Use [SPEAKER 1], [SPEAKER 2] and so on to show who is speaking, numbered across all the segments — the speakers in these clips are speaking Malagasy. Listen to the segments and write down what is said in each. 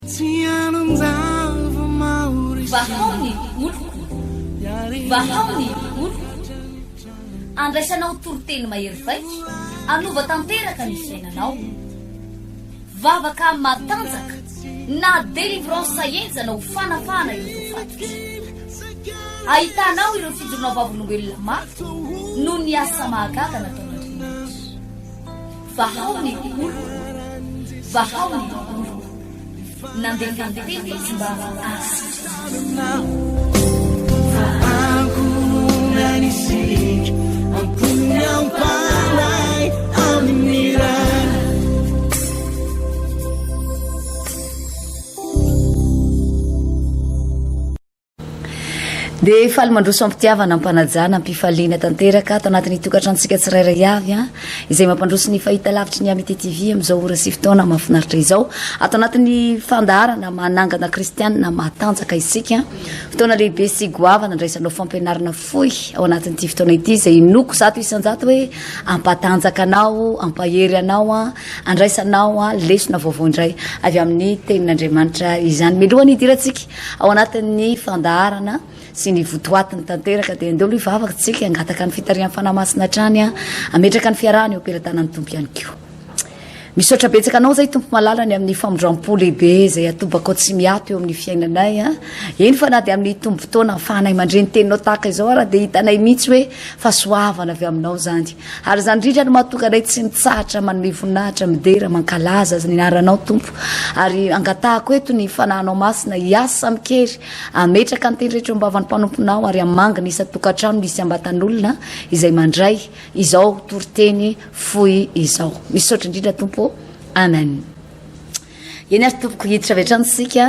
[SPEAKER 1] Vahao ny oloko, vahao ny oloko. Andraisanao toriteny mahery vaika, hanova tanteraka ny fiainanao. Vavaka matanjaka na délivrance henjana ho fanafahana ireo voafatotra. Ahitanao ireo fijoroana vavolombelona mafy noho ny asa mahagaga nataon'Andriamanitra. Vahao ny oloko, vahao ny oloko. Nandefa ny teny izy mba hahasitrana.
[SPEAKER 2] Dia faly mandroso am-pitiavana, am-panajana, am-pifaliana tanteraka ato anatin'ny tokantranontsika tsirairay avy a, izay mampandroso ny fahita lavitry ny Amity TV amin'izao ora sy fotoana mahafinaritra izao. Ato anatin'ny fandaharana manangana kristianina matanjaka isika, fotoana lehibe sy goavana andraisanao fampianarana fohy ao anatin'ity fotoana ity izay inoako 100% hoe hampatanjaka anao, hampahery anao, andraisanao lesona vaovao indray avy amin'ny tenin'Andriamanitra izany. Mialohan'ny hidirantsika Ao anatin'ny fandaharana sy ny votoatiny tanteraka dia andeha aloha hivavaka tsika hangataka ny fitarihan'ny Fanahy Masina hatrany hametraka ny fiarahana eo am-pelatanan'ny Tompo ihany koa. Misaotra betsaka anao izay Tompo malala ny amin'ny famindram-po lehibe izay atobakao tsy miato eo amin'ny fiainanay. Eny fa na dia amin'ny tombom-potoana ahafahanay mandre ny teninao tahaka izao ara dia hitanay mihitsy hoe fahasoavana avy aminao izany. Ary izany indrindra no mahatonga anay tsy mitsahatra manome voninahitra, midera, mankalaza ny anaranao Tompo. Ary angatahako eto ny Fanahinao Masina hiasa amin-kery, hametraka ny teny rehetra eo am-bavan'ny mpanomponao ary hamangy ny isan-tokantrano misy am-batan'olona izay mandray izao toriteny fohy izao. Misaotra indrindra Tompo ô. Amen. Eny ary tompoko, hiditra avy hatrany isika.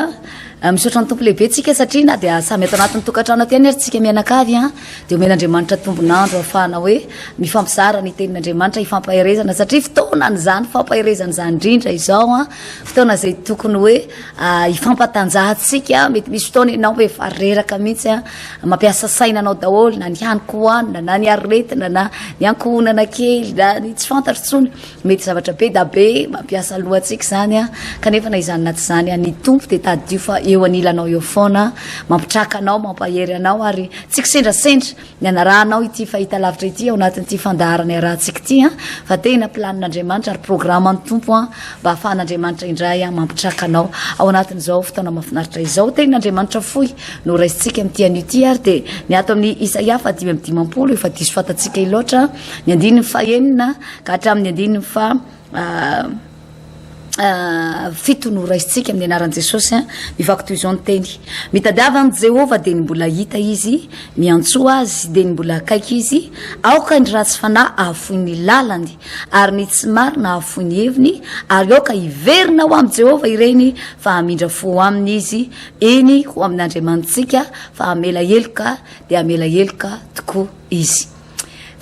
[SPEAKER 2] Ah, misaotra ny Tompo lehibe tsika satria na dia samy ato anatin'ny tokantrano aty ihany ary tsika mianakavy an, dia omen'Andriamanitra tombon'andro ahafahana hoe mifampizara ny tenin'Andriamanitra hifampaherezana satria fotoanan'izany fampaherezana izany indrindra izao an, fotoana izay tokony hoe ah, hifampatanjahantsika. Mety misy fotoana ianao efa reraka mihitsy an, mampiasa saina anao daholo na ny hanin-kohanina na ny aretina na ny ankohonana kely na ny tsy fantatro intsony. Mety zavatra be da be mampiasa loha antsika izany an, kanefa na izany na tsy izany an, ny Tompo dia tadidio fa eo anilanao eo foana, mampitraka anao, mampahery anao ary tsy kisendrasendra ny anarahanao ity fahitalavitra ity ao anatin'ity fandaharana iarahantsika ity an, fa tena planin'Andriamanitra ary programan'ny Tompo an, mba ahafahan'Andriamanitra indray an mampitraka anao ao anatin'izao fotoana mahafinaritra izao. Tenin'Andriamanitra fohy no raisintsika amin'ity anio ity ary dia ny ato amin'ny Isaia faha 55 efa diso fantatsika loatra ny andininy fahenina Ka hatramin'ny andininy faha fito no raisintsika amin'ny anaran'i Jesosy an, mivaky toy izao ny teny, Mitadiava an'i Jehovah dia ny mbola hita izy, miantsoa azy dia ny mbola akaiky izy, aoka ny ratsy fanahy hahafoy ny lalany, ary ny tsy marina hahafoy ny heviny, ary aoka hiverina ho amin'i Jehovah ireny, fa hamindra fo aminy izy, eny, ho amin'Andriamanitsika, fa hamela heloka dia hamela heloka tokoa izy.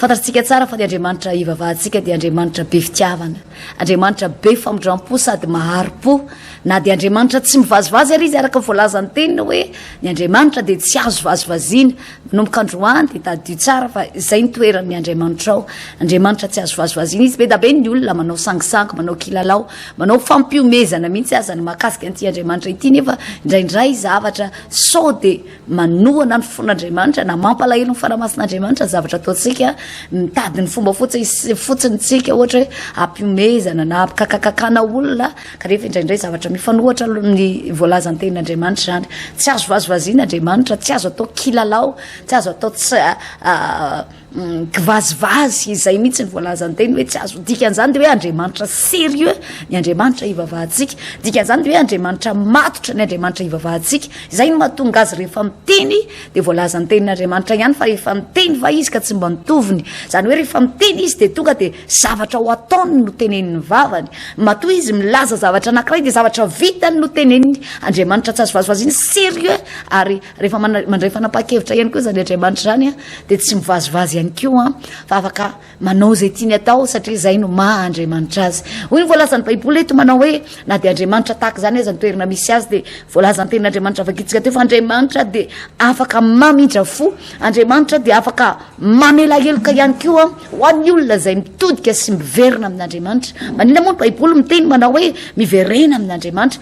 [SPEAKER 2] Fantatritsika tsara fa ny Andriamanitra ivavahantsika dia Andriamanitra be fitiavana, Andriamanitra be famindram-po sady mahari-po. Na dia Andriamanitra tsy mivazivazy ary izy araka ny voalazan'ny teniny hoe ny Andriamanitra dia tsy azo vazivaziana. Manomboka androany dia tadidio tsara fa izay ny toeran'ny Andriamanitrao. Andriamanitra tsy azo vazivaziana izy. Be da be ny olona manao sangisangy, manao kilalao, manao fampihomezana mihitsy aza ny mahakasika an'ity Andriamanitra ity nefa indraindray zavatra sao dia manohana ny fon'Andriamanitra na mampalahelo ny Fanahy Masin'Andriamanitra ny zavatra ataontsika, mitady ny fomba fotsiny fotsiny tsika ohatra hoe ampihomezana na ampikakakakana olona kanefa indraindray zavatra mifanohatra ny voalazan'ny tenin'Andriamanitra izany. Tsy azo vazivaziana Andriamanitra, tsy azo atao kilalao, tsy azo atao tsy Kivazivazy izay mihitsy ny voalazan'ny teny hoe tsy azo dikan'izany dia hoe Andriamanitra sérieux ny Andriamanitra ivavahantsika. Dikan'izany dia hoe Andriamanitra matotra ny Andriamanitra ivavahantsika. Izay no mahatonga azy rehefa miteny dia voalazan'ny tenin'Andriamanitra ihany fa efa niteny va izy ka tsy mba nitoviny. Izany hoe rehefa miteny izy dia tonga dia zavatra ho ataony no tenenin'ny vavany. Matoa izy milaza zavatra anankiray dia zavatra vitany no teneniny. Andriamanitra tsy azo vazivaziana, sérieux ary Rehefa mandray fanapahan-kevitra ihany koa izany Andriamanitra izany dia tsy mivazivazy ihany koa fa afaka manao izay tiany atao satria izay no maha Andriamanitra azy. Hoy ny voalazan'ny Baiboly eto manao hoe na dia Andriamanitra tahaka izany aza ny toerana misy azy dia voalazan'ny tenin'Andriamanitra vakintsika teo fa Andriamanitra dia afaka mamindra fo, Andriamanitra dia afaka mamela heloka ihany koa ho an'ny olona izay mitodika sy miverina amin'Andriamanitra. Maninona moa ny Baiboly miteny manao hoe miverena amin'Andriamanitra?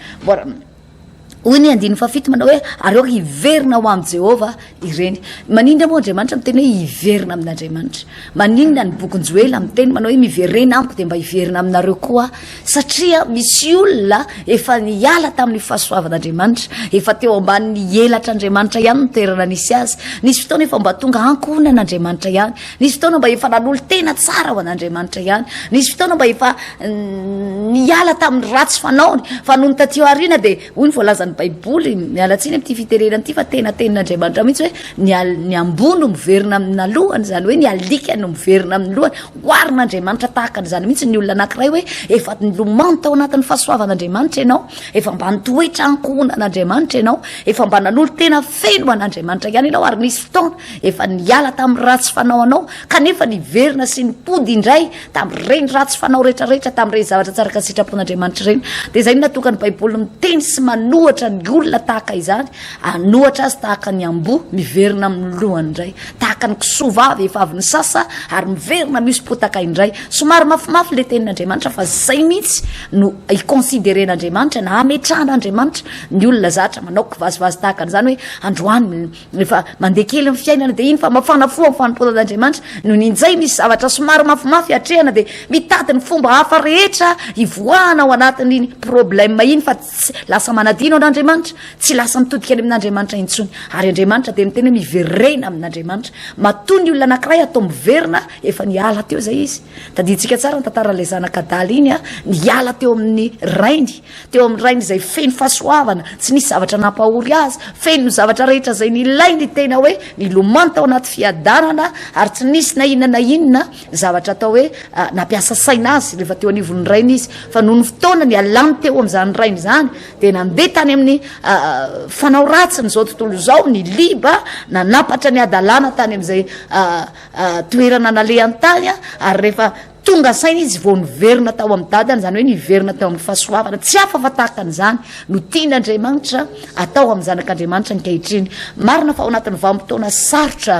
[SPEAKER 2] Hoy ny andininy fahafito manao hoe, Ary aoka hiverina ho amin'i Jehovah ireny. Maninona moa Andriamanitra miteny hoe hiverina amin'Andriamanitra? Maninona ny bokin'i Joela miteny manao hoe miverena amiko dia mba hiverina aminareo koa aho? Satria misy olona efa niala tamin'ny fahasoavan'Andriamanitra, efa teo ambanin'ny elatr'Andriamanitra ihany ny toerana nisy azy. Nisy fotoana efa mba tonga ankohonan'Andriamanitra ihany. Nisy fotoana mba efa nanolo-tena tsara ho an'Andriamanitra ihany. Nisy fotoana mba efa niala tamin'ny ratsy fanaony. Fa nony taty aoriana dia hoy ny voalazan'ny Baiboly, miala tsiny amin'ity fitenenana ity fa tena tenin'Andriamanitra mihitsy hoe ny al- ny amboa no miverina amin'ny lohany, izany hoe ny alika no miverina amin'ny lohany. Oharin'Andriamanitra tahaka an'izany mihitsy ny olona anankiray hoe efa nilomano tao anatin'ny fahasoavan'Andriamanitra ianao, efa mba nitoetra ankohonan'Andriamanitra ianao, efa mba nanolo-tena feno an'Andriamanitra ihany ianao ary nisy fotoana Efa niala tamin'ny ratsy fanao anao, kanefa niverina sy nipody indray tamin'ireny ratsy fanao rehetrarehetra, tamin'ireny zavatra tsy araka ny sitrapon'Andriamanitra ireny. Dia izay no nahatonga ny Baiboly miteny sy manohatra ny olona tahaka izany, hanohatra azy tahaka ny amboa miverina amin'ny lohany indray, tahaka ny kisoa vavy efa avy nisasa ary miverina mihoso-potaka indray. Somary mafimafy ilay tenin'Andriamanitra fa izay mihitsy no hi-consideren'Andriamanitra na hametrahan'Andriamanitra ny olona zatra manao kivazivazy tahaka an'izany hoe androany Rehefa mandeha kely ny fiainana dia iny fa mafana fo amin'ny fanompoana an'Andriamanitra. Nony injay misy zavatra somary mafimafy atrehana dia mitady ny fomba hafa rehetra hivoahana ao anatin'iny problème iny fa tsy lasa manadino an'Andriamanitra, tsy lasa mitodika any amin'Andriamanitra intsony. Ary Andriamanitra dia miteny hoe miverena amin'Andriamanitra. Matoa ny olona anankiray atao miverina efa niala teo izay izy. Tadidintsika tsara ny tantaran'ilay zanaka adala iny, niala teo amin'ny rainy. Teo amin'ny rainy izay feno fahasoavana, tsy nisy zavatra nampahory azy, feno ny zavatra rehetra izay nilainy tena hoe nilomano tao anaty fiadanana ary tsy nisy na inona na inona zavatra atao hoe nampiasa saina azy rehefa teo anivon'ny rainy izy. Fa noho ny fotoana nialany teo amin'izany rainy izany dia nandeha tany amin'ny fanao ratsin'izao tontolo izao, niliba, nanampatra ny hadalana tany amin'izay toerana nalehany tany ary rehefa Tonga saina izy vao niverina tao amin'ny dadany, izany hoe niverina tao amin'ny fahasoavana. Tsy hafa fa tahaka an'izany no tian'Andriamanitra atao amin'ny zanak'Andriamanitra ankehitriny. Marina fa ao anatin'ny vanim-potoana sarotra,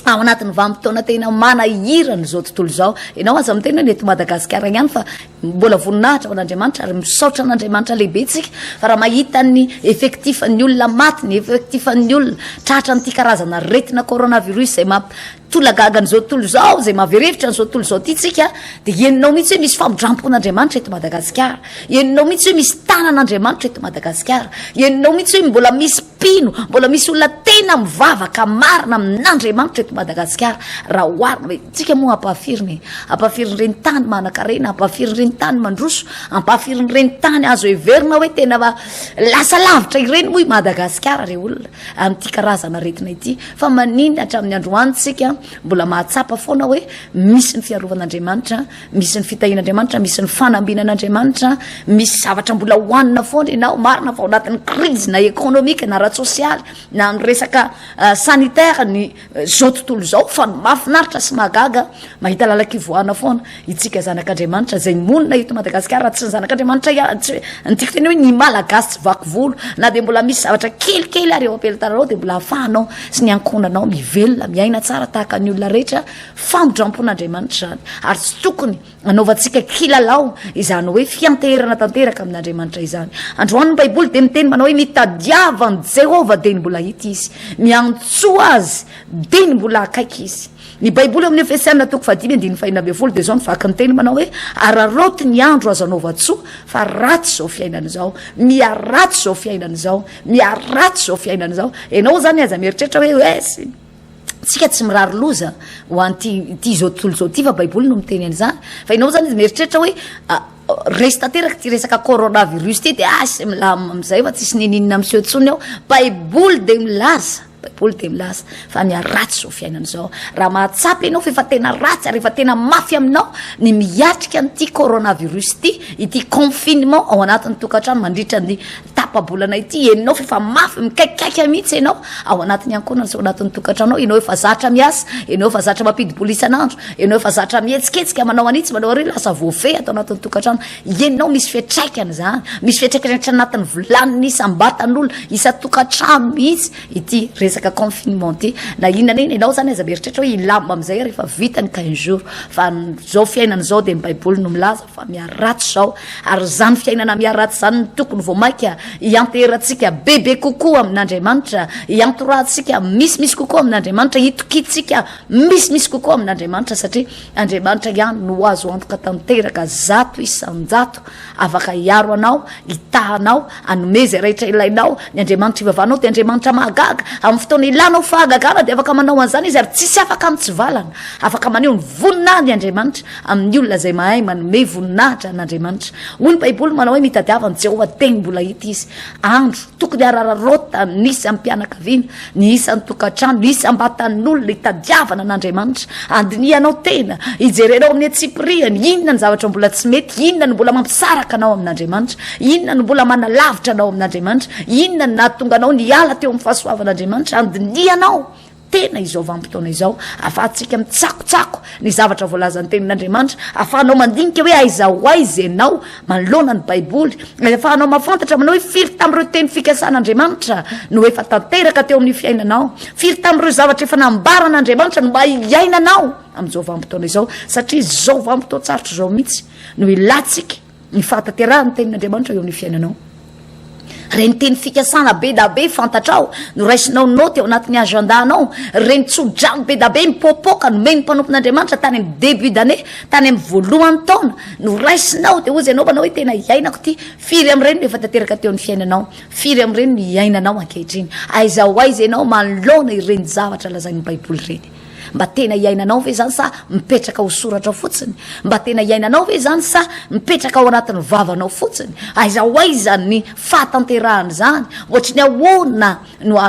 [SPEAKER 2] ao anatin'ny vanim-potoana tena manahirana izao tontolo izao. Ianao aza miteny hoe ny eto Madagasikara ihany fa mbola voninahitra ho an'Andriamanitra ary misaotra an'Andriamanitra lehibe tsika fa raha mahita ny effectif ny olona maty, ny effectif ny olona tratra an'ity karazana aretina coronavirus izay mamp Tolagaga an'izao tontolo izao, izay mahavery hevitra an'izao tontolo izao ity tsika, dia henonao mihitsy hoe misy famindrampon'Andriamanitra eto Madagasikara. Henonao mihitsy hoe misy tanan'Andriamanitra eto Madagasikara. Henonao mihitsy hoe mbola misy mpino, mbola misy olona tena mivavaka marina amin'Andriamanitra eto Madagasikara. Raha oharina hoe, tsika moa ampahafirin'ny e? Ampahafirin'ireny tany manan-karena, ampahafirin'ireny tany mandroso, ampahafirin'ireny tany azo heverina hoe tena lasa lavitra ireny moa i Madagasikara re olona. amin'ity karazana aretina ity fa maninona hatramin'ny androany tsika mbola mahatsapa foana hoe misy ny fiarovan'Andriamanitra, misy ny fitahian'Andriamanitra, misy ny fanambinan'Andriamanitra, misy zavatra mbola hohanina foana ianao, marina fa ao anatin'ny crise na économique na ara-tsosialy na ny resaka euh, sanitaire ny Zao tontolo izao fa ny mahafinaritra sy mahagaga mahita lalan-kivoahana foana itsika zanak'Andriamanitra izay monina eto Madagasikara tsy ny zanak'Andriamanitra ihany tsy ny tiako teny hoe ny Malagasy tsy vaky volo na dia mbola misy zavatra kelikely ary eo am-pelatananao dia mbola ahafahanao sy ny ankohonanao mivelona miaina tsara tahaka ny olona rehetra famindrampon'Andriamanitra izany ary tsy tokony Anaovantsika kilalao izany hoe fianteherana tanteraka amin'Andriamanitra izany. Androany ny Baiboly dia miteny manao hoe mitadiava an'i Jehovah dia ny mbola hita izy. Miantsoa azy dia ny mbola akaiky izy. Ny Baiboly ao amin'ny Efesiana toko fahadimy andininy fahenina ambin'ny folo dia izao ny vaky ny teny manao hoe araraoty ny andro azo anaovan-tsoa fa ratsy izao fiainana izao. Miharatsy izao fiainana izao. Miharatsy izao fiainana izao. Ianao izany aza mieritreritra hoe hoe Tsika tsy mirary loza ho an'ity ity izao tontolo izao ity fa baiboly no miteny an'izany. Fa ianao zany izy mieritreritra hoe resy tanteraka ity resaka coronavirus ity dia ah sy milamina amin'izay fa tsisy ninininona miseho intsony ao. Baiboly dia milaza, baiboly dia milaza fa miharatsy izao fiainana izao. Raha mahatsapa ianao fa efa tena ratsy ary efa tena mafy aminao ny miatrika an'ity coronavirus ity, ity confinement ao anatin'ny tokantrano mandritra ny tapa-bolana ity, henonao fa efa mafy mikaikaika mihitsy ianao ao anatin'ny ankohonana sy ao anatin'ny tokantrano ao, ianao efa zatra miasa, ianao efa zatra mampidi-bola isan'andro, ianao efa zatra mihetsiketsika manao an'itsy manao ary lasa voafehy ato anatin'ny tokantrano, ianao misy fiantraikany izany, misy fiantraikany hatrany anatin'ny vilanin'ny isam-batan'olona, isan-tokantrano mihitsy ity resaka confinement ity, na inona na inona, ianao izany aza mieritreritra hoe hilamina amin'izay rehefa vita ny quinze jours, fa izao fiainana izao dia ny baiboly no milaza. Fa miharatsy izao, ary izany fiainana miharatsy izany no tokony vao mainka Hianteherantsika bebe kokoa amin'Andriamanitra, hiantorahantsika misimisy kokoa amin'Andriamanitra, hitokiantsika misimisy kokoa amin'Andriamanitra satria Andriamanitra ihany no azo antoka tanteraka 100%. Afaka hiaro anao, hitaha anao, hanome izay rehetra ilainao. Ny Andriamanitra ivavahanao dia Andriamanitra mahagaga. Amin'ny fotoana ilanao fahagagana dia afaka manao an'izany Izy ary tsisy afaka mitsivalana. Afaka maneho ny voninahiny Andriamanitra amin'ny olona izay mahay manome voninahitra an'Andriamanitra. Hoy ny Baiboly manao hoe mitadiava an'i Jehovah teny mbola hita Izy. Andro tokony harararaotan'ny isam-pianakaviana, ny isan-tokantrano, ny isam-batan'olona hitadiavana an'Andriamanitra. Andinihanao tena, hijerenao amin'ny antsipiriany, inona ny zavatra mbola tsy mety, inona no mbola mampisaraka anao amin'Andriamanitra, inona no mbola manalavitra anao amin'Andriamanitra, inona no nahatonga anao niala teo amin'ny fahasoavan'Andriamanitra. Andinihanao tena izao vanim-potoana izao, ahafahantsika mitsakotsako ny zavatra voalazan'ny Tenin'Andriamanitra, ahafahanao mandinika hoe aiza ho aiza ianao manoloana ny Baiboly, ahafahanao mahafantatra manao hoe firy tamin'ireo teny fikasan'Andriamanitra no efa tanteraka teo amin'ny fiainanao, firy tamin'ireo zavatra efa nambaran'Andriamanitra no mba iainanao amin'izao vanim-potoana izao, satria izao vanim-potoan-tsarotra izao mihitsy no ilantsika Ny fahatanterahan'ny tenin'Andriamanitra eo amin'ny fiainanao. Ireny teny fikasana be da be fantatrao, noraisinao naoty ao anatin'ny agenda-nao, ireny tso-drano be da be mipoapoaka nomen'ny mpanompon'Andriamanitra tany amin'ny début d'année, tany amin'ny voalohan'ny taona, noraisinao dia hozy ianao manao hoe tena iainako ity. Firy amin'ireny no efa tanteraka teo amin'ny fiainanao? Firy amin'ireny no iainanao ankehitriny? Aiza ho aiza ianao manoloana ireny zavatra lazain'ny Baiboly ireny? Mba tena iainanao ve izany sa mipetraka ho soratra fotsiny? Mba tena iainanao ve izany sa mipetraka ao anatin'ny vavanao fotsiny? Aiza ho aiza ny fahatanterahan'izany? Ohatry ny ahoana no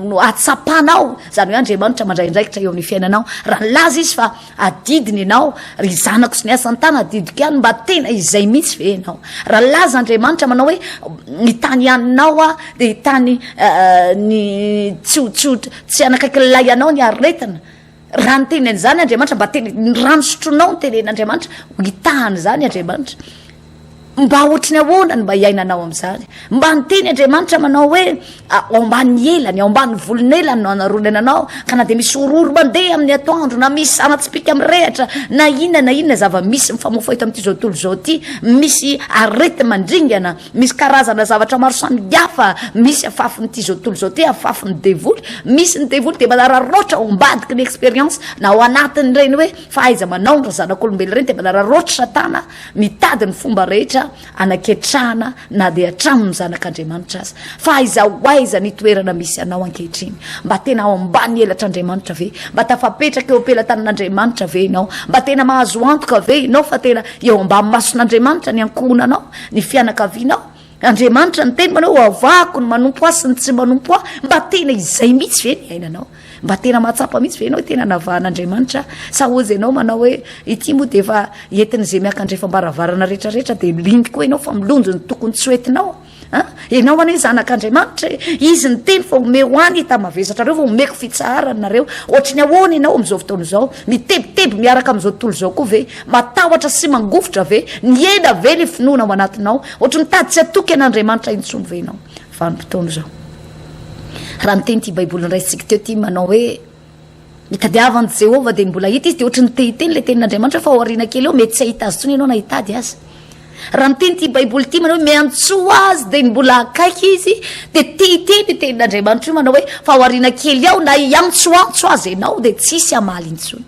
[SPEAKER 2] no ahatsapanao izany hoe Andriamanitra mandray andraikitra eo amin'ny fiainanao? Raha nilaza Izy fa adidiny ianao, ry zanako sy ny asan'ny tana adidiko ihany, mba tena izay mihitsy ve ianao? Raha nilaza Andriamanitra manao hoe ny tany haninao aho dia tany ny tsy ho tsy ho Tsy hanakaiky ny lay anao ny aretina. Raha niteny an'izany Andriamanitra, mba teny, ny rano sotronao no tenen'Andriamanitra, ho hitahany izany Andriamanitra. Mba ohatry ny ahoana no mba hiainanao amin'izany? Mba niteny Andriamanitra manao hoe, ao ambanin'ny elany, ao ambanin'ny volon'elany no anaronana anao, ka na dia misy horohoro mandeha amin'ny atoandro, na misy zana-tsipìka mirehatra, na inona na inona zava-misy mifamofoha eto amin'ity izao tontolo izao ity, misy areti-mandringana, Misy karazana zavatra maro samihafa misy afafin'ity izao tontolo izao ity, afafin'ny devoly. Misy ny devoly dia manararaotra ao ambadiky ny expérience na ao anatin'ireny hoe fahaiza-manao ny zanak'olombelona ireny dia manararaotra satana mitady ny fomba rehetra anaketrahana na dia hatramin'ny zanak'Andriamanitra aza. Fa aiza ho aiza ny toerana misy anao ankehitriny? Mba tena ao ambany elatr'Andriamanitra ve? Mba tafapetraka eo am-pelatanan'Andriamanitra ve ianao? Mba tena mahazo antoka ve ianao fa tena eo ambany mason'Andriamanitra ny ankohonanao? Ny fianakavianao? Andriamanitra niteny manao hoe avahako ny manompo ahy sy ny tsy manompo ahy. Mba tena izay mihitsy ve ny iainanao? Mba tena mahatsapa mihitsy ve ianao hoe tena navahan'Andriamanitra? Sa hozy ianao manao hoe ity moa dia efa entin'izay miakandrefam-baravarana rehetrarehetra dia milingy koa ianao fa milonjo ny tokony tsy ho entinao? An? Ianao anie zanak'Andriamanitra e! Izy niteny fa omeo ahy ny enta-mavesatrareo fa omeko fitsaharana nareo. Ohatry ny ahoana ianao amin'izao fotoana izao? Mitebiteby miaraka amin'izao tontolo izao koa ve? Matahotra sy mangovitra ve? Nihena ve ny finoana ao anatinao? Ohatry ny mitady tsy hatoky an'Andriamanitra intsony ve ianao? Vanim-potoana izao. Raha niteny ity Baiboly noraisintsika teo ity manao hoe Mitadiava an'i Jehovah dia mbola hita izy, dia ohatry ny te hiteny ilay tenin'Andriamanitra fa ao aoriana kely eo mety tsy hahita azy intsony ianao na hitady aza. Raha miteny ity Baiboly ity manao hoe miantsoa azy dia mbola akaiky izy, dia te hiteny io tenin'Andriamanitra io manao hoe fa ao aoriana kely ao na hiantsoantso aza ianao dia tsy hisy hamaly intsony.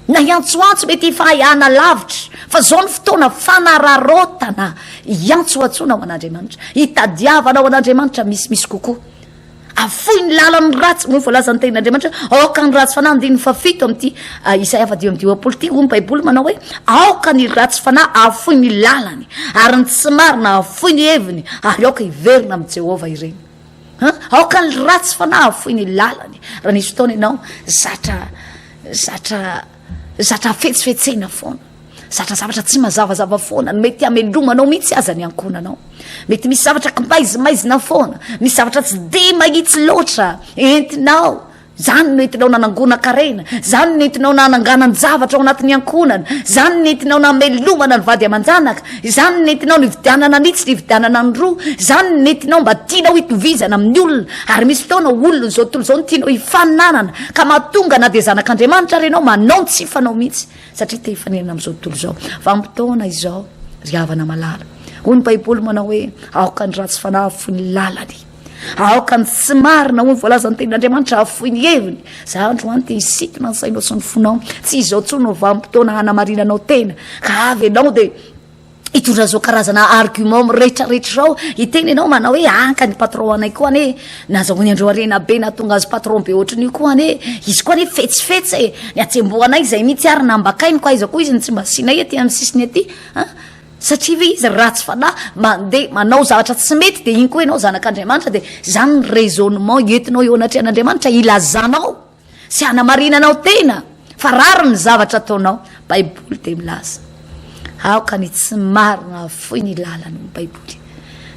[SPEAKER 2] Na hiantsoantso mety hifahaiana lavitra fa izao ny fotoana fanararaotana hiantsoantsoana ho an'Andriamanitra, hitadiavana ho an'Andriamanitra misimisy kokoa. Afoy ny lalan'ny ratsy, hoy ny voalazan'ny tenin'Andriamanitra, aoka ny ratsy fanahy, andininy fahafito amin'ity ah, Isaia faha-55 ity, hoy ny Baiboly manao hoe, aoka ny ratsy fanahy afoy ny lalany, ary ny tsy marina afoy ny heviny, ary aoka hiverina amin'i Jehovah ireny. Ha? Aoka ny ratsy fanahy afoy ny lalany. Raha nisy fotoana ianao zatra zatra zatra fetsifetsena foana. Zatra zavatra tsy mazavazava foana no mety hamelomanao mihitsy aza ny ankohonanao. Mety misy zavatra kimaizimaizina foana, misy zavatra tsy dia mahitsy loatra entinao. Zany no entinao nanangonan-karena, zany no entinao nananganan-javatra ao anatin'ny ankohonana, zany no entinao namelomana ny vady aman-janaka, izany no entinao nividianana an'itsy, nividianana ny roa, izany no entinao mba tianao hitovizana amin'ny olona. Ary misy fotoana olon'izao tontolo izao no tianao hifaninanana, ka mahatonga na dia zanak'Andriamanitra ary ianao manao ny tsy fanao mihitsy. Satria te hifanena amin'izao tontolo izao. Vanim-potoana izao, ry havana malala. Hoy ny Baiboly manao hoe, aoka ny ratsy fanahy hahafoy ny lalany. Aoka ny tsy marina, hoy ny voalazan'ny tenin'Andriamanitra, hahafoy ny heviny. Za androany te hisintona ny sainao sy ny fonao. Tsy izao intsony no vanim-potoana hanamarinanao tena. Ka avy ianao dia hitondra izao karazana argument miretraretra izao, hiteny ianao manao hoe anka ny patron anay koa anie, nazahoany andreo harena be nahatonga azy patron be ohatran'io koa anie, izy koa anie fetsifetsy e, ny hatsembohanay izay mihitsy ary nambakainy koa aiza koa izy no tsy mba asianay aty amin'ny sisiny aty an, satria ve izy ratsy fanahy mandeha manao zavatra tsy mety dia iny koa ianao zanak'Andriamanitra dia izany ny raisonnement entinao eo anatrehan'Andriamanitra hilazanao sy hanamarinanao tena fa rariny ny zavatra ataonao. Baiboly dia milaza, aoka ny tsy marina hahafoy ny lalany ny Baiboly.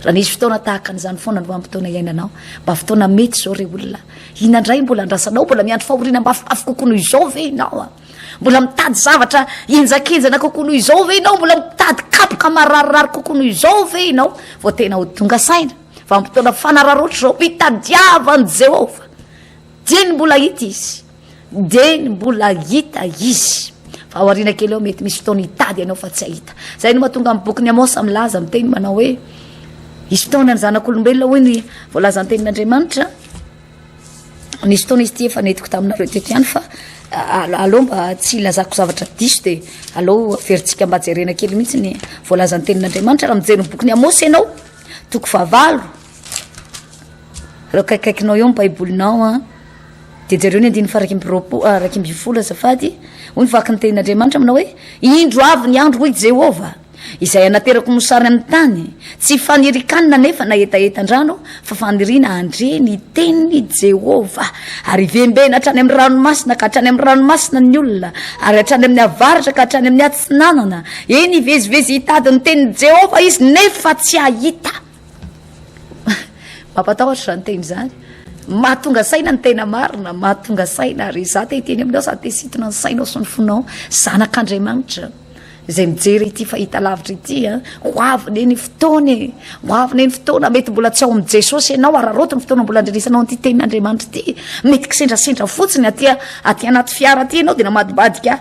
[SPEAKER 2] Raha nisy fotoana tahaka an'izany foana ny vanim-potoana iainanao, mba fotoana mety izao re olona. Inona indray mbola andrasanao? Mbola miandry fahoriana mafimafy kokoa noho izao ve ianao? Mbola mitady zavatra henjakenjana kokoa noho izao ve ianao? Mbola mitady kapoka mararirary kokoa noho izao ve ianao? Vao tena ho tonga saina. Vanim-potoana fanararaotra izao, mitadiava an'i Jehovah. Dieny mbola hita izy. Dieny mbola hita izy. Fa ao aoriana kely ao mety misy fotoana hitady ianao fa tsy hahita. Izay no mahatonga amin'ny bokin'i Amosa milaza miteny manao hoe hisy fotoana ny zanak'olombelona hoy ny voalazan'ny tenin'Andriamanitra. Nisy fotoana izy ity efa nentiko taminareo teto ihany fa aleo mba tsy hilazako zavatra diso dia aleo averintsika mba jerena kely mihitsy ny voalazan'ny tenin'Andriamanitra. Raha mijery ny bokin'i Amosa ianao, toko fahavalo, Raha akaikikaikinao eo ny Baibolinao an, dia jereo ny andininy faha 21, 11 azafady, hoy ny vaky ny tenin'Andriamanitra manao hoe, Indro avy ny andro, hoy Jehovah, izay hanaterako mosary amin'ny tany, tsy fanirian-kanina anefa na hetahetan-drano, fa faniriana handre ny tenin'i Jehovah. Ary hivembena hatrany amin'ny ranomasina ka hatrany amin'ny ranomasina ny olona, ary hatrany amin'ny avaratra ka hatrany amin'ny atsinanana. Eny, hivezivezy hitady ny tenin'i Jehovah izy, nefa tsy hahita. Mampatahotra izany teny izany. Mahatonga saina ny tena marina, mahatonga saina ary izaho te hiteny aminao sady te hisintona ny sainao sy ny fonao, zanak'Andriamanitra izay mijery ity fahitalavitra ity a, ho avy ne ny fotoana e, ho avy ne ny fotoana, mety mbola tsy ao amin'i Jesosy ianao, araraoty ny fotoana mbola andrenesanao an'ity tenin'Andriamanitra ity, mety kisendrasendra fotsiny aty aty anaty fiara aty ianao dia namadibadika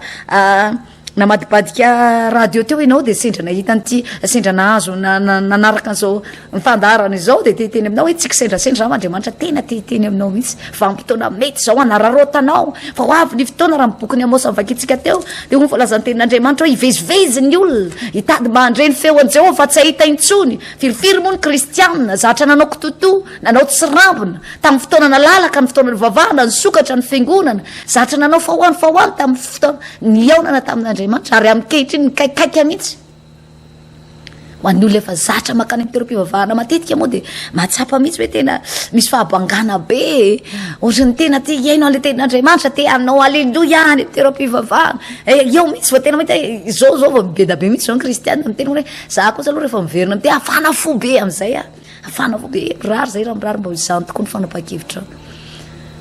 [SPEAKER 2] Namadibadika radio teo ianao dia sendra nahita an'ity, sendra nahazo nanaraka an'izao fandaharana izao dia te hiteny aminao hoe tsy kisendrasendra aho Andriamanitra tena te hiteny aminao mihitsy. Vanim-potoana mety izao hanararaotanao fa ho avy ny fotoana raha ny bokin'i Amosa novakintsika teo dia hoy ny voalazan'ny tenin'Andriamanitra hoe hivezivezy ny olona hitady mba handre ny feon'i Jehovah fa tsy hahita intsony. Firifiry moa ny kristianina zatra nanao kitotoa, nanao tsirambina tamin'ny fotoana nalalaka ny fotoana nivavahana, nisokatra ny fiangonana, zatra nanao fa ho any fa ho any tamin'ny fotoana Nihaonana tamin'Andriamanitra ary ankehitriny mikaikaika mihitsy. Ho an'ny olona efa zatra mankany amin'ny toeram-pivavahana matetika moa dia mahatsapa mihitsy hoe tena misy fahabangana be e. Ohatran'ny tena te hihaino an'ilay tenin'Andriamanitra, te hanao aleloia any amin'ny toeram-pivavahana. Eh, eo mihitsy vao tena mahita hoe izao izao vao be dia be mihitsy izao ny kristiana miteny hoe za kosa aloha rehefa miverina amin'ity hafana fo be amin'izay aho. Hafana fo be, mirary izay raha mirary mba ho izany tokoa ny fanapahan-kevitra.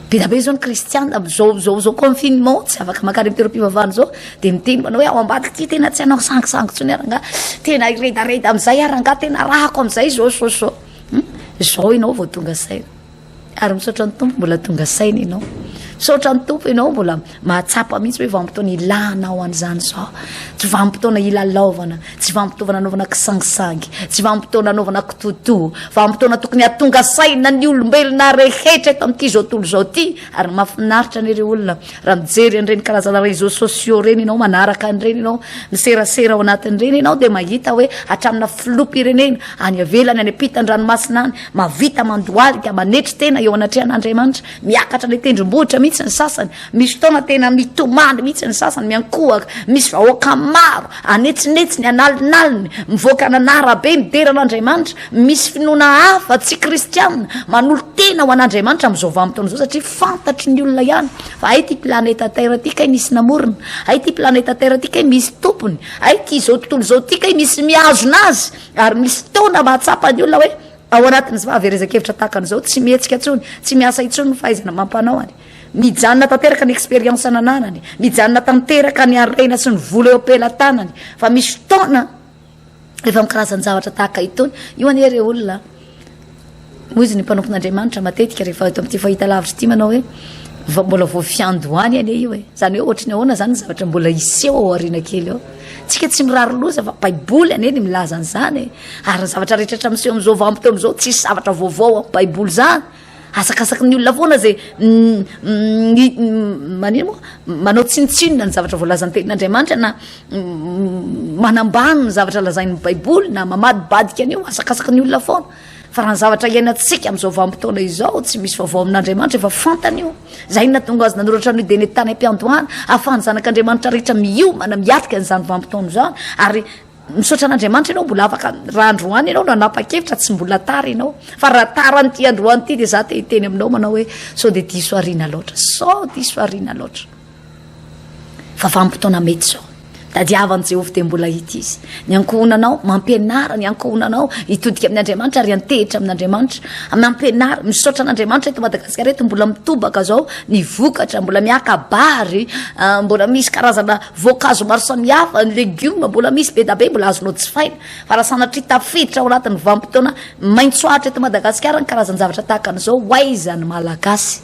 [SPEAKER 2] Be dia be izao ny kristiana amin'izao zao zao confinement tsy afaka mankany amin'ny toeram-pivavahana izao dia miteny manao hoe ao ambadika ity tena tsy hanao sangisangy intsony aho rangahy, tena hiredareda amin'izay aho rangahy, tena arahako amin'izay izao izao izao. Hum, izao ianao vao tonga saina. Ary misaotra ny Tompo mbola tonga saina ianao. Misaotra ny Tompo ianao mbola mahatsapa mihitsy hoe vanim-potoana ilanao an'izany izao. Tsy vanim-potoana ilalaovana, tsy vanim-potoana anaovana kisangisangy, tsy vanim-potoana anaovana kitotoa, vanim-potoana tokony hahatonga saina ny olombelona rehetra eto amin'ity izao tontolo izao ity. Ary mahafinaritra anie ireo olona raha mijery an'ireny karazana réseaux sociaux ireny ianao, manaraka an'ireny ianao, miserasera ao anatin'ireny ianao dia mahita hoe hatramina filoham-pirenena any ivelany, any ampitan-dranomasina any, mahavita mandohalika, manetry tena eo anatrehan'Andriamanitra, miakatra any an-tendrombohitra mihitsy ny sasany, Misy fotoana tena mitomany mihitsy ny sasany, miankohoka, misy vahoaka maro, anetsinetsiny, analinaliny, mivoaka any an'arabe midera an'Andriamanitra, misy finoana hafa tsy kristiana, manolo-tena ho an'Andriamanitra amin'izao vanim-potoana izao satria fantatry ny olona ihany fa hay ity planeta Terre ity kay nisy namorona, hay ity planeta Terre ity kay misy tompony, hay ity izao tontolo izao ity kay misy mihazona azy, ary misy fotoana mahatsapa ny olona hoe ao anatin'izao fahaverezan-kevitra tahaka an'izao tsy mihetsika intsony, tsy miasa intsony ny fahaizana amam-panaony. Mijanona tanteraka ny expérience nananany, mijanona tanteraka ny harena sy ny vola eo am-pelatanany, fa misy fotoana rehefa amin'ny karazan-javatra tahaka itony, io anie re olona, hoy izy ny mpanompon'Andriamanitra matetika rehefa eto amin'ity fahitalavitra ity manao hoe, Vao mbola vao fiandohany anie io e. Izany hoe ohatry ny ahoana izany ny zavatra mbola hiseho ao aoriana kely ao. Tsika tsy mirary loza fa baiboly anie ny milaza an'izany e. Ary ny zavatra rehetra miseho amin'izao vanim-potoana izao tsisy zavatra vaovao amin'ny baiboly izany. Asakasaky ny olona foana izay manino moa manao tsinontsinona ny zavatra voalazan'ny tenin'Andriamanitra na manambany ny zavatra lazain'ny baiboly na mamadibadika an'io asakasaky ny olona foana. Fa raha ny zavatra iainantsika amin'izao vanim-potoana izao, tsy misy vaovao amin'Andriamanitra, efa fantany io. Izay no nahatonga azy nanoratra an'io dieny tany am-piandohana, ahafahan'ny zanak'Andriamanitra rehetra miomana miatrika an'izany vanim-potoana izany. Ary misaotra an'Andriamanitra ianao mbola afaka, raha androany ianao nanapa-kevitra, tsy mbola tara ianao. Fa raha tara an'ity androany ity dia za te hiteny aminao manao hoe sao dia diso aoriana loatra, sao diso aoriana loatra. Fa vanim-potoana mety izao. Tadiava an'i Jehovah dia mbola hita izy. Ny ankohonanao, mampianara ny ankohonanao hitodika amin'Andriamanitra ary hiantehitra amin'Andriamanitra. Mampianara, misaotra an'Andriamanitra eto Madagasikara eto mbola mitobaka izao ny vokatra, mbola miaka-bary, ah, mbola misy karazana voankazo maro samihafa, ny legioma mbola misy be da be mbola azonao jifaina. Fa raha sanatria tafiditra ao anatin'ny vanim-potoana maitso ahitra eto Madagasikara ny karazan-javatra tahaka an'izao, ho aiza ny Malagasy?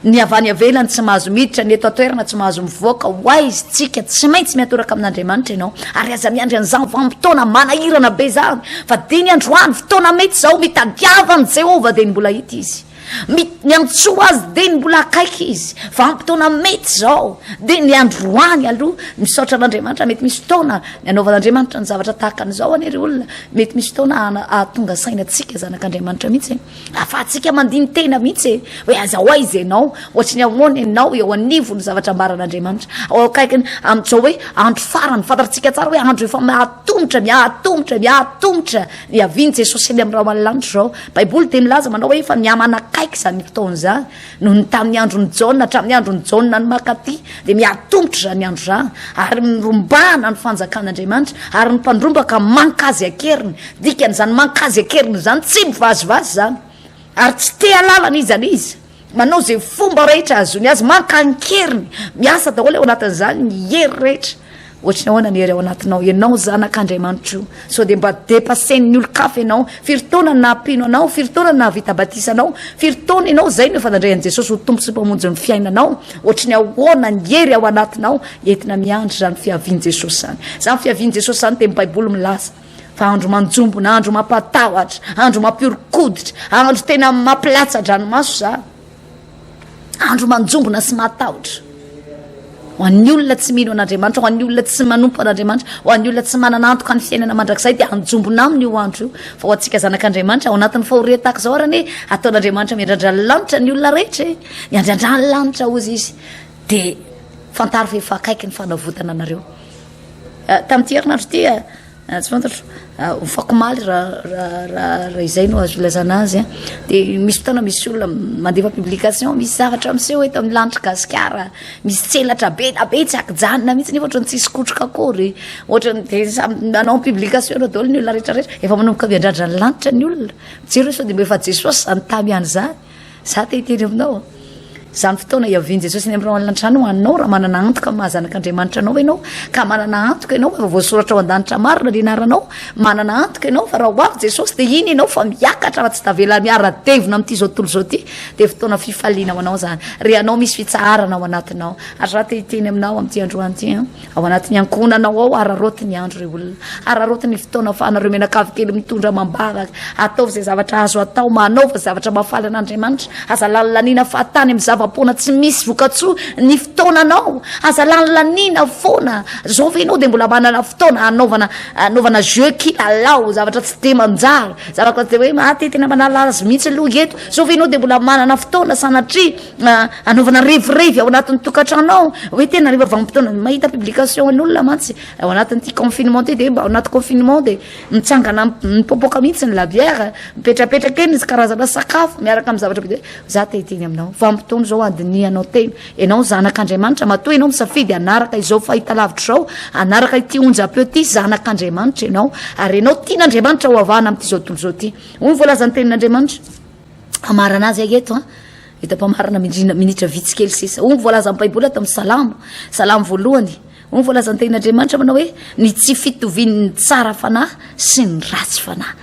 [SPEAKER 2] Ny avy any ivelany tsy mahazo miditra, ny eto an-toerana tsy mahazo mivoaka, ho aiza tsika? Tsy maintsy miantoraka amin'Andriamanitra ianao, ary aza miandry an'izany vanim-potoana manahirana be izany, fa dia ny androany, fotoana mety izao, mitadiava an'i Jehovah dia ny mbola hita Izy, miantsoa Azy dia ny mbola akaiky Izy, vanim-potoana mety izao, dia ny androany aloha, misaotra an'Andriamanitra, mety misy fotoana ny anaovan'Andriamanitra ny zavatra tahaka an'izao anie ry olona, mety misy fotoana hahatonga saina antsika zanak'Andriamanitra mihitsy e. Afahantsika mandini-tena mihitsy e, hoe aiza ho aiza ianao, ohatry ny ahoana ianao eo anivon'ny zavatra ambaran'Andriamanitra, ao akaikiny amin'izao hoe andro farany, fantatsika tsara hoe andro efa mahatomotra, mihatomotra, mihatomotra ny havian'i Jesosy eny amin'ny rahona lanitra izao. Baiboly dia milaza manao hoe efa mihamanakaiky izany fotoana izany, noho ny tamin'ny andron'i Jaona, hatramin'ny andron'i Jaona ny mankaty, dia mihatomotra izany andro izany, ary mirombahana ny fanjakan'Andriamanitra, ary ny mpandrombaka mankazy an-keriny. Dikan'izany mankazy an-keriny izany, tsy mivazivazy izany, ary tsy te hahalala an'iza n'iza, manao izay fomba rehetra ahazoany azy, maka an-keriny, miasa daholo ao anatin'izany ny hery rehetra. Ohatry ny ahoana ny hery ao anatinao, ianao zanak'Andriamanitra io, sao dia mba depassen'ny olon-kafa ianao, firy taona no naha-mpino anao, firy taona no nahavita batisa anao, firy taona ianao izay no efa nandray an'i Jesosy ho Tompo sy Mpamonjy ny fiainanao, ohatry ny ahoana ny hery ao anatinao entina miandry izany fiavian'i Jesosy izany. Izany fiavian'i Jesosy izany dia ny Baiboly milaza. Fa andro manjombona, andro mampatahotra, andro mampihoron-koditra, andro tena mampilatsa-dranomaso izany. Andro manjombona sy mahatahotra. Ho an'ny olona tsy mino an'Andriamanitra, ho an'ny olona tsy manompo an'Andriamanitra, ho an'ny olona tsy manana antoka ny fiainana mandrakizay dia anjombona aminy io andro io. Fa ho antsika zanak'Andriamanitra, ao anatin'ny fahoriana tahaka izao ary anie, ataon'Andriamanitra miandrandra ny lanitra ny olona rehetra e. Miandrandra ny lanitra hozy izy. Dia fantaro fa efa akaiky ny fanavotana anareo. Eh, tamin'ity herinandro ity eh, eh, tsy fantatro ofakomaly raha izay no azo ilazana azy a dia misy fotoana misy olona mandefa publication misy zavatra miseho eto amin'ny lanitra gasikara misy tselatra be da be tsy akijanona mihitsy nefa ohatrany tsisy kotroka akory ohatrany dia samy manao publication eo daholo ny olona rehetrarehetra efa manomboka miandrandra ny lanitra ny olona mijery hoe sao dia mba efa jesosy zany tamy ihany izany Za te hiteny aminao, izany fotoana hiavian'i Jesosy any amin'ny rahona lanitra any ho anao raha manana antoka amin'ny maha zanak'Andriamanitra anao ianao, ka manana antoka ianao fa voasoratra ao an-danitra marina ny anaranao, manana antoka ianao fa raha ho avy Jesosy dia iny ianao fa miakatra fa tsy tavela miara-devona amin'ity izao tontolo izao ity, dia fotoana fifaliana ho anao izany. Ry anao misy fitsaharana ao anatinao. Ary za te hiteny aminao amin'ity androany ity an. Ao anatin'ny ankohonanao ao, araraoty ny andro ry olona. Araraoty ny fotoana afahanareo mianakavy kely mitondra amam-bavaka. Ataovy izay zavatra azo atao, manaova zavatra mahafaly an'Andriamanitra. Aza lanilaniana fahatany amin'ny zava-poana tsy misy vokatsoa ny fotoananao. Aza lanilaniana foana. Zao ve ianao dia mbola manana fotoana hanaovana hanaovana jeu kilalao, zavatra tsy dia manjary, zavatra tsy dia hoe ah, tena manala azy mihitsy aloha eto. Zao ve ianao dia mbola manana fotoana sanatria Anaovana revirevy ao anatin'ny tokantrano ao, hoe tena rehefa vanim-potoana mahita publication an'olona mantsy ao anatin'ity confinement ity dia mba ao anaty confinement dia mitsangana mipopoka mihitsy ny labière, mipetrapetraka eny izy karazana sakafo miaraka amin'ny zavatra be dia za te hiteny aminao, vanim-potoana izao handinihanao tena, ianao zanak'Andriamanitra, matoa ianao misafidy hanaraka izao fahitalavitra izao, hanaraka ity onjam-peo ity, zanak'Andriamanitra ianao ary ianao tian'Andriamanitra ho avahana amin'ity izao tontolo izao ity, hoy ny voalazan'ny tenin'Andriamanitra. Hamarana azy aho eto an. Eto am-pamarana mindrina minitra vitsy kely sisa. Hoy ny voalazan'ny Baiboly ato amin'ny Salamo, Salamo voalohany. Hoy ny voalazan'ny tenin'Andriamanitra manao hoe ny tsy fitovian'ny tsara fanahy sy ny ratsy fanahy.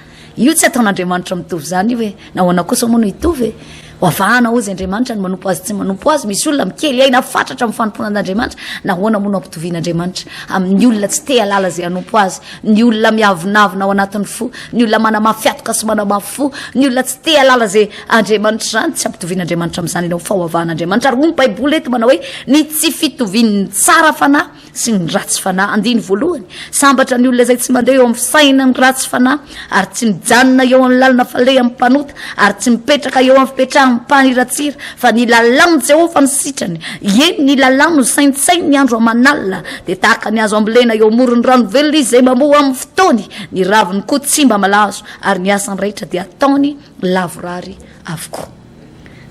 [SPEAKER 2] Io tsy ataon'Andriamanitra mitovy izany io e. Nahoana kosa moa no hitovy e? Ho avahana hozy Andriamanitra ny manompo azy tsy manompo azy. Misy olona mikely aina fatratra amin'ny fanompoana an'Andriamanitra. Nahoana moa no ampitovian'Andriamanitra amin'ny olona tsy te halala izay hanompo azy, ny olona miavonavona ao anatin'ny fo, ny olona manamafy hatoka sy manamafy fo, ny olona tsy te halala izay Andriamanitra izany? Tsy ampitovian'Andriamanitra amin'izany ianao fa ho avahan'Andriamanitra. Ary hoy ny Baiboly eto manao hoe ny tsy fitovian'ny tsara fanahy sy ny ratsy fanahy. Andiny voalohany, Sambatra ny olona izay tsy mandeha eo amin'ny fisainan'ny ratsy fanahy, ary tsy mijanona eo amin'ny lalana falehan'ny mpanota, ary tsy mipetraka eo amin'ny fipetrahan'ny mpaniratsira, fa ny lalàn'i Jehovah no sitrany, eny, ny lalàny no saintsaininy andro aman'alina. Dia tahaka ny hazo ambolena eo amoron'ny rano velona izy, izay mamoa amin'ny fotoany, ny raviny koa tsy mba malazo, ary ny asany rehetra dia ataony lavorary avokoa.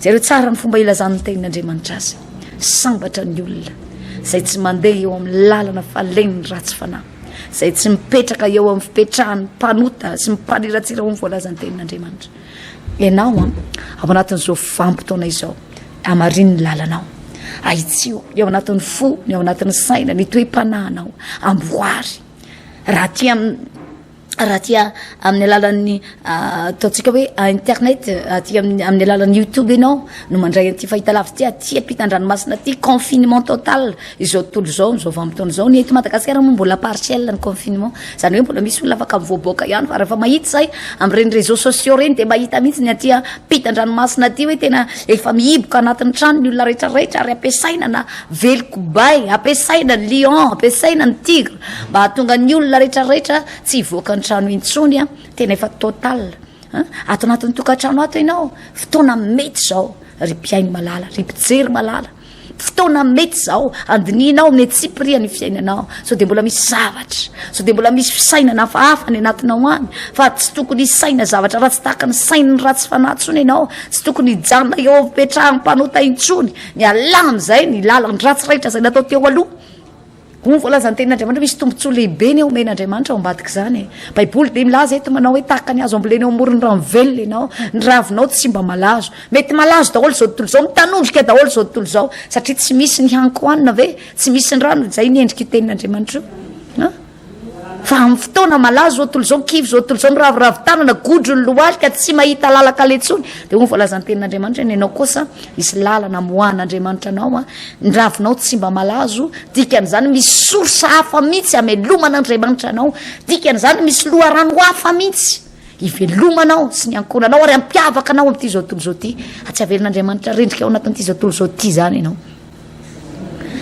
[SPEAKER 2] Jereo tsara ny fomba ilazan'ny tenin'Andriamanitra azy. Sambatra ny olona izay tsy mandeha eo amin'ny lalana falen'ny ratsy fanahy, izay tsy mipetraka eo amin'ny fipetrahan'ny mpanota sy mpaniratsira hoy ny voalazan'ny tenin'Andriamanitra. Ianao an, ao anatin'izao vanim-potoana izao, hamarino ny lalanao. Ahitsio ny ao anatin'ny fo, ny ao anatin'ny saina, ny toe-panahinao. Amboary. Raha aty amin'ny raha aty amin'ny alalan'ny ataontsika hoe internet, aty amin'ny amin'ny alalan'ny youtube ianao no mandray an'ity fahitalavitra ity, aty ampitan-dranomasina aty, confinement total izao tontolo izao, amin'izao vanim-potoana izao. Ny eto Madagasikara moa mbola partiel ny confinement, izany hoe mbola misy olona afaka mivoaboaka ihany, fa rehefa mahita izay amin'ireny réseaux sociaux ireny dia mahita mihitsy ny aty ampitan-dranomasina aty hoe tena efa mihiboka anatin'ny trano ny olona rehetrarehetra ary ampiasaina na vely kobay, ampiasaina ny lion, ampiasaina ny tigre. Mba hahatonga ny olona rehetra rehetra tsy hivoaka ny trano intsony a, tena efa total a, ato anatin'ny tokantrano ato ianao, fotoana mety izao ry mpihaino malala, ry mpijery malala, fotoana mety izao andinihinao amin'ny antsipiriany ny fiainanao, sao dia mbola misy zavatra, sao dia mbola misy fisainana hafahafa any anatinao any, fa tsy tokony hisaina zavatra ratsy tahaka ny sain'ny ratsy fanahy intsony ianao, tsy tokony hijanona eo am-pipetrahan'ny mpanota intsony, mialà amin'izay ny lalan-dratsy rehetra izay natao teo aloha. Hoy ny voalazan'ny tenin'Andriamanitra, misy tombontsoa lehibe ny omen'Andriamanitra ao ambadik'izany e. Baiboly dia milaza eto manao hoe tahaka ny hazo ambolena eo amoron'ny rano velona ianao, ny ravinao tsy mba malazo. Mety malazo daholo izao tontolo izao, mitanondrika daholo izao tontolo izao, satria tsy misy ny hankohanina ve? Tsy misy ny rano, izay ny endrik'io tenin'Andriamanitra io. An? Fa amin'ny fotoana malazo izao tontolo izao, kivy izao tontolo izao, miraviravy tanana, godro ny lohalika, tsy mahita lalan-kaleha intsony. Dia hoy ny voalazan'ny tenin'Andriamanitra, ny anao kosa hisy lalana amoahan'Andriamanitra anao, ny ravinao tsy mba malazo, dikan'izany misy source hafa mihitsy ameloman'Andriamanitra anao, dikan'izany misy loharano hafa mihitsy ivelomanao sy ny ankohonanao ary hampiavaka anao amin'ity izao tontolo izao ity. Tsy avelan'Andriamanitra rendrika ao anatin'ity izao tontolo izao ity izany ianao.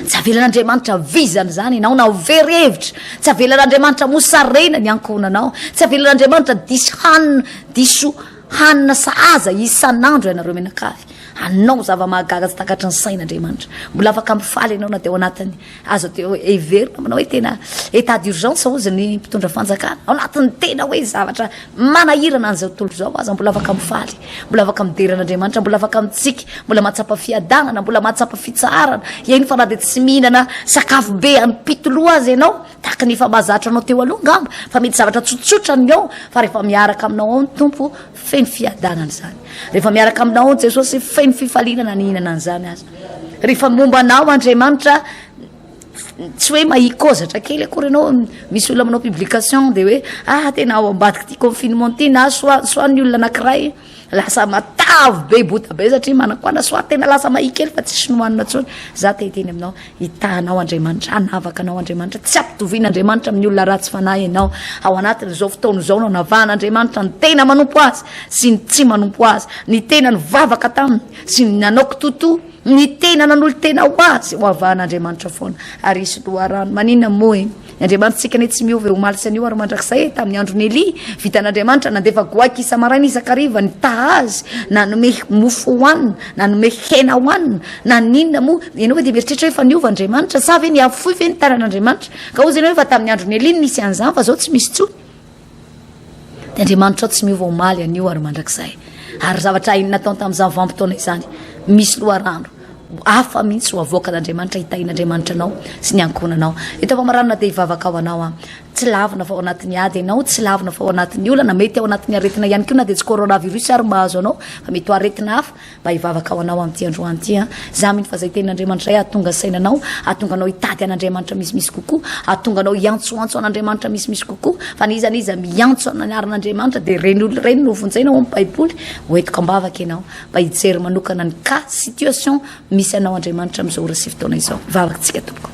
[SPEAKER 2] Tsy avelan'Andriamanitra vizana izany ianao na ho very hevitra. Tsy avelan'Andriamanitra mosarena ny ankohonanao. Tsy avelan'Andriamanitra diso hanina, diso hanina sahaza isan'andro ianareo mianakavy. Hanao zava-mahagaga tsy takatry ny saina Andriamanitra. Mbola afaka mifaly ianao na dia ao anatin'ny azo atao heverina manao hoe tena état d'urgence hozy ny mpitondra fanjakana. Ao anatin'ny tena hoe zavatra Manahirana an'izao tontolo izao aza mbola afaka mifaly, mbola afaka midera an'Andriamanitra, mbola afaka mitsiky, mbola mahatsapa fiadanana, mbola mahatsapa fitsaharana. Eny fa na dia tsy mihinana sakafo be am-pito loha aza ianao, tahaka ny efa mahazatra anao teo aloha angamba, fa mety zavatra tsotsotra ny ao, fa rehefa miaraka aminao ao ny Tompo, feno fiadanana izany. Rehefa miaraka aminao ao Jesosy, feno fifaliana na nihinana an'izany aza. Rehefa momba anao Andriamanitra, tsy hoe mahia kozatra kely akory ianao, misy olona manao publication de hoe ah tena ao ambadik'ity confinement ity na soit soit ny olona anankiray lasa matavy be bota be satria manakoana soit tena lasa mahia kely fa tsisy nohanina intsony. Za te hiteny aminao, hitahanao Andriamanitra, hanavaka anao Andriamanitra, tsy ampitovian'Andriamanitra amin'ny olona ratsy fanahy ianao. Ao anatin'izao fotoana izao no anavahan'Andriamanitra ny tena manompo azy sy ny tsy manompo azy, ny tena nivavaka taminy sy ny nanao kitotoa. Ny tena nanolo-tena ho azy ho avahan'Andriamanitra foana ary hisy loharano. Maninona moa e? Ny Andriamanitsika anie tsy miova e, omaly sy anio ary mandrakizay e. Tamin'ny andron'i Elia, vitan'Andriamanitra nandefa goaika isa-maraina isan-kariva nitaha azy, nanome mofo hohanina, nanome hena hohanina. Naninona moa? Ianao ve dia mieritreritra hoe efa niova Andriamanitra? Sa ve nihafohy ve ny tanan'Andriamanitra? Ka hozy ianao hoe fa tamin'ny andron'i Elia no nisy an'izany fa izao tsy misy intsony. Dia Andriamanitrao tsy miova omaly, anio ary mandrakizay. Ary zavatra hainy nataony tamin'izany vanim-potoana izany, misy loharano hafa mihitsy ho avoakan'Andriamanitra, hitahian'Andriamanitra anao sy ny ankohonanao. Eto am-pamaranana dia hivavaka ho anao aho. Tsy lavina fa ao anatin'ny ady ianao, tsy lavina fa ao anatin'ny olana, mety ao anatin'ny aretina ihany koa na dia tsy coronavirus ary mahazo anao fa mety ho aretina hafa. Mba hivavaka ho anao amin'ity androany ity an. Za mino fa izay tenin'Andriamanitra izay hahatonga saina anao, hahatonga anao hitady an'Andriamanitra misimisy kokoa, hahatonga anao hiantsoantso an'Andriamanitra misimisy kokoa. Fa n'iza n'iza miantso an'anaran'Andriamanitra dia ireny olona ireny no vonjena ao amin'ny Baiboly. Ho entiko am-bavaka ianao mba hijery manokana ny cas, situation misy anao Andriamanitra amin'izao ora sy fotoana izao. Vavaka tsika tompoko.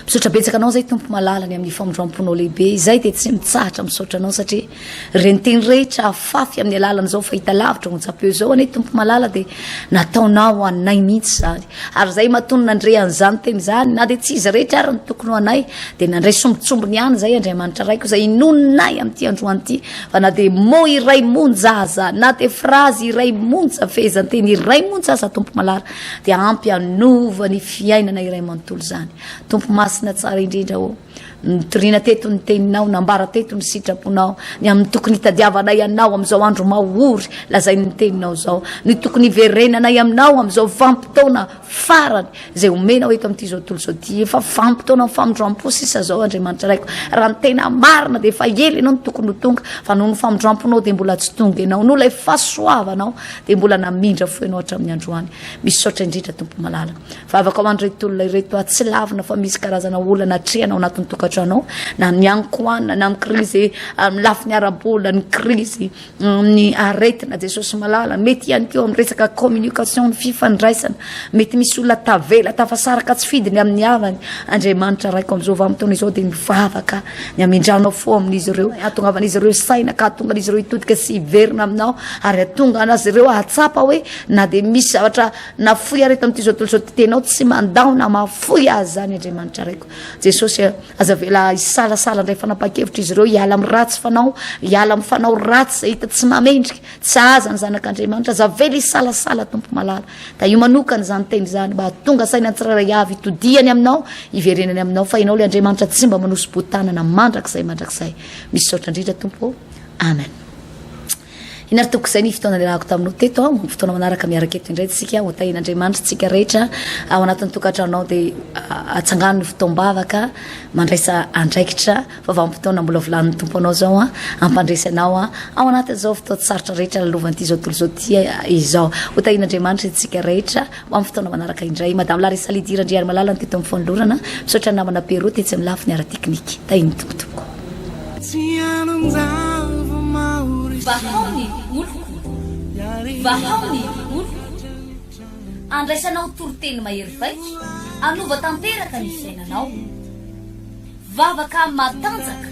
[SPEAKER 2] Misaotra betsaka anao zay Tompo malala ny amin'ny famindram-ponao lehibe izay dia tsy mitsahatra misaotra anao satria ireny teny rehetra afafy amin'ny alalan'izao fahitalavitra onjam-peo izao anie Tompo malala dia nataonao ho anay mihitsy izany ary izay matoa nandre an'izany teny izany na dia tsy izy rehetra ary ny tokony ho anay dia nandray sombintsombiny ihany izay Andriamanitra Raiko izay inoninay amin'ity androany ity fa na dia mot iray monja aza na dia phrase iray monja fehezanteny iray monja aza Tompo malala dia ampy hanova ny fiainana iray manontolo izany. Tompo masina tsara indrindra ô, nitoriana teto ny teninao, nambara teto ny sitraponao, ny amin'ny tokony hitadiavanay anao amin'izao andro mahory lazain'ny teninao izao, ny tokony hiverenanay aminao amin'izao vanim-potoana farany izay omenao eto amin'ity izao tontolo izao ity. Efa vanim-potoana ny famindram-po sisa izao Andriamanitra Raiko. Raha ny tena marina dia efa ela ianao no tokony ho tonga, fa noho ny famindram-ponao dia mbola tsy tonga ianao, noho ilay fahasoavanao dia mbola namindra fo ianao hatramin'ny androany. Misaotra indrindra Tompo malala. Vavaka ho an'ireto olona ireto aho, tsy lavina fa misy karazana olana atrehana ao anatin'ny tokantranao, na ny ankohanana, na ny krizy amin'ny lafiny ara-bola, ny krizy amin'ny aretina, Jesosy malala, mety ihany koa amin'ny resaka communication, ny fifandraisana, mety misy olona tavela, tafasaraka tsy fidiny amin'ny havany. Andriamanitra Raiko amin'izao vanim-potoana izao dia mivavaka ny hamindranao fo amin'izy ireo, hahatongavan'izy ireo saina ka hahatonga an'izy ireo hitodika sy hiverina aminao ary hahatonga azy ireo hahatsapa hoe na dia misy zavatra nafoy ary eto amin'ity izao tontolo izao ity tenao tsy mandao na mahafoy azy izany Andriamanitra Raiko. Jesosy aza avela hisalasala indray fanapahan-kevitra izy ireo hiala amin'ny ratsy fanao, hiala amin'ny fanao ratsy izay hita tsy mahamendrika, tsy sahaza ny zanak'Andriamanitra. Aza avela hisalasala Tompo malala. Tahio manokana izany teny izany mba hahatonga saina ny tsirairay avy hitodihany aminao, hiverenany aminao fa ianao ilay Andriamanitra tsy mba manosi-botanana mandrakizay mandrakizay. Misaotra indrindra Tompo ô. Amen. Iny ary tompoko izay ny fotoana niarahako taminao teto a, fotoana manaraka miaraka eto indray tsika, ho tahian'Andriamanitra tsika rehetra ao anatin'ny tokantranonao dia atsangano ny fotoam-bavaka, mandraisa andraikitra fa vanim-potoana mbola volanin'ny Tompo anao izao a, hampandresy anao a, ao anatin'izao fotoan-tsarotra rehetra lalovan'ity izao tontolo izao ity izao. Ho tahian'Andriamanitra isika rehetra ho amin'ny fotoana manaraka indray. Madame Larissa Lydie Randriarimalala no teto amin'ny fanolorana. Misaotra ny namana Pierrot tetsy amin'ny lafiny ara-teknika. Tahian'ny Tompo tompoko.
[SPEAKER 1] Vahao ny oloko, vahao ny oloko. Andraisanao toriteny mahery vaika, hanova tanteraka ny fiainanao. Vavaka matanjaka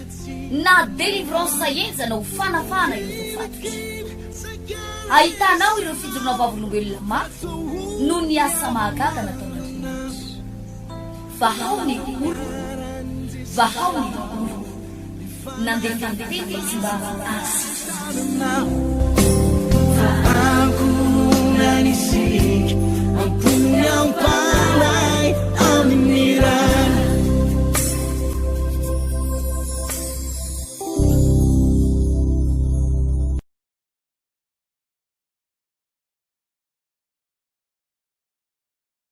[SPEAKER 1] na délivrance henjana ho fanafahana ireo voafatotra. Ahitanao ireo fijoroana vavolombelona mafy noho ny asa mahagaga nataon'Andriamanitra. Vahao ny oloko, vahao ny oloko. Nandefa ny teny izy mba hahasitrana.